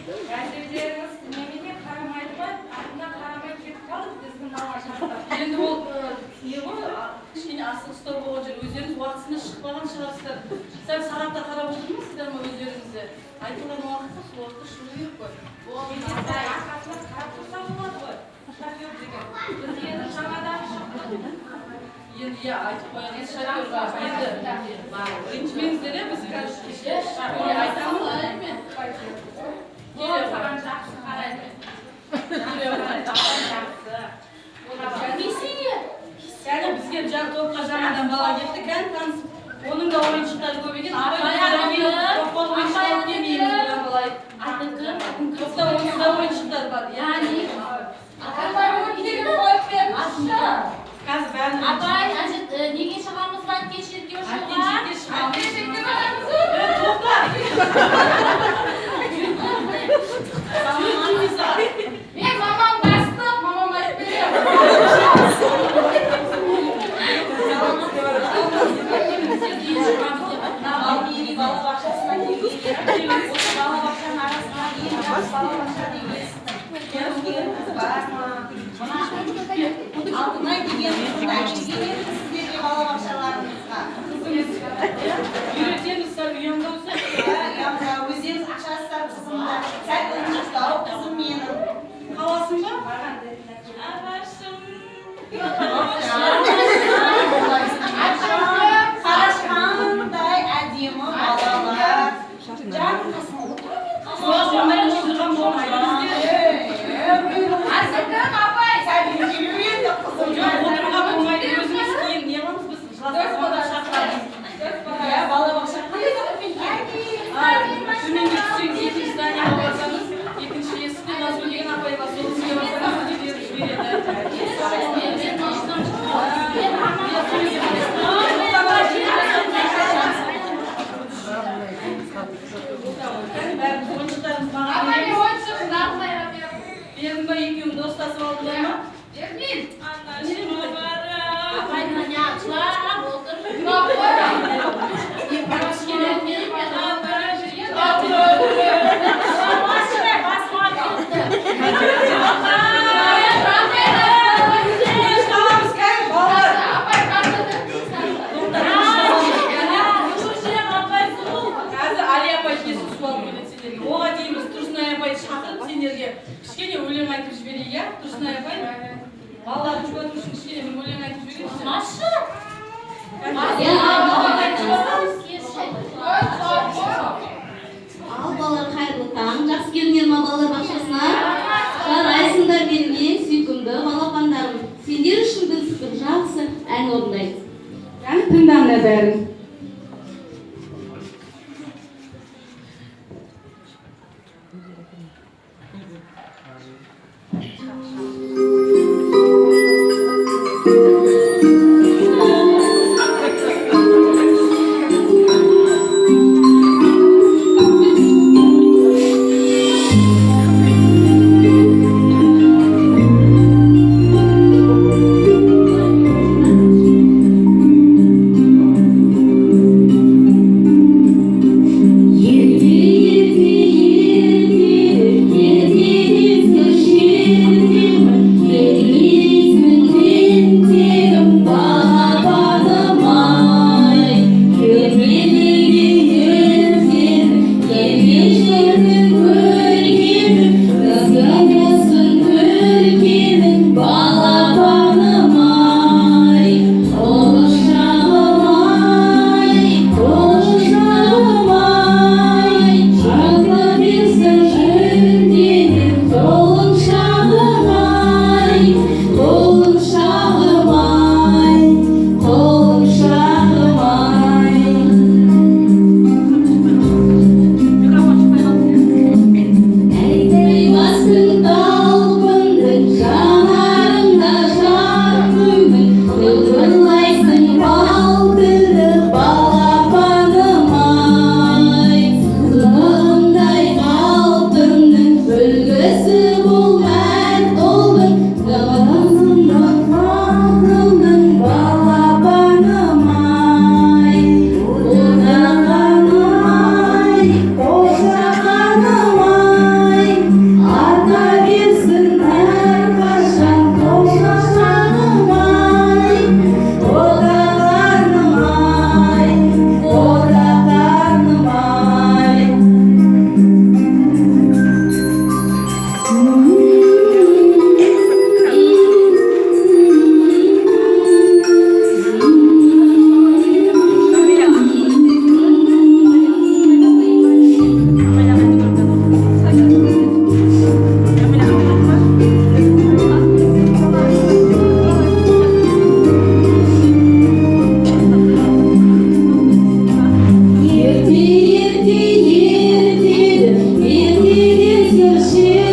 Өздеріңіз немене қарамайды ма? Артына қарамай кетіп қалды біздің бала шақта. Енді ол не ғой, кішкене асығыстау болған жер, өздеріңіз уақытысында шықпаған шығарсыздар. Сәл сағатқа қарап отырмайсыздар ма өздеріңіз де? Айтылған уақытта сол уақытта шығу керек қой. Оған Егер арқасына қарап тұрса болады ғой. Шофер деген. Біз енді жаңадан шықтық. Енді, иә, айтып қояйын енді шоферға. Енді ренжімеңіздер, иә, біз қазір кеше айтамын. Ол саған жақсы қарайды. Жақсы. Кәне, бізге жаңа топқа жаңадан бала келді, кәне, танысып. Оның да ойыншықтары көп екен. Апай, топқа ойыншық алып келмейміз бұдан былай. Топта оның да ойыншықтары бар. Яғни қазір бәрін Апай, неге шығамыз ба әткеншекке ұшуға? Әткеншекке шығамыз. Әткеншекке барамыз. Е, тоқта! Мен мамам бастық, мамам айтып беремін. Мына балабақшасына келген, осы балабақшаның арасынан ең жақсы балабақша деп естідім. Келген қыз бар ма? Мына Алтынай деген қызды әкелген едім сіздерге балабақшаларыңызға. Үйретеміз, сәл ұяңдау сияқты. Иә, өздеріңіз ашасыздар қызымды. Сәл ынжықтау қызым менің. Қаласың ба? Ағашым. Қараш, қандай әдемі балалар. Жаным, қасыма отыра бер, қасыма. Жоқ, ондай отырған болмайды бізде. Асекең, апай. Сәл еркелеу енді қызым. Жоқ, отыруға болмайды. Өзіміз кейін не қыламыз, біз жыласақ звондап шақырамыз. Иә, балабақша қандай сыныппен келді? Төменге түссеңіз, екінші здание ға барсаңыз, екінші есікте Назгүл деген апай бар, сол кісіге барсаңыз, өте беріп жібереді. Бәріміз ойыншықтарымыз маған Апай, мен береміз. ойыншық Алтынайға бердім. Бердің ба, екеуің достасып алдыңдар ма? Бермеймін. Анашым барам. Апай, мына жылап отыр. Жылап қой. Кішкене мен басыма кетті. Тыныш қаламыз кәне, балалар. Апай, қашады. Тоқта, тыныш қаламыз кәне. Қазір Али апай кесіп су алып келеді сендерге. Оған дейін біз Тұрсынай апайды шақырып, сендерге кішкене өлең айтып жіберейік, иә? Тұрсынай апай, балаларды жұбату үшін кішкене бір өлең айтып жіберейікші. Машы. Кәне, балаларды айтып жіберсеңіз. Ал, балалар, қайырлы таң! Жақсы келдіңдер ма балалар бақшасына? Жарайсыңдар, менің ең сүйкімді балапандарым. Сендер үшін біз бір жақсы ән орындаймыз. Кәне, тыңдаңдар бәрің. Ерте, ерте, ерте, ерте, шертемін. Көше.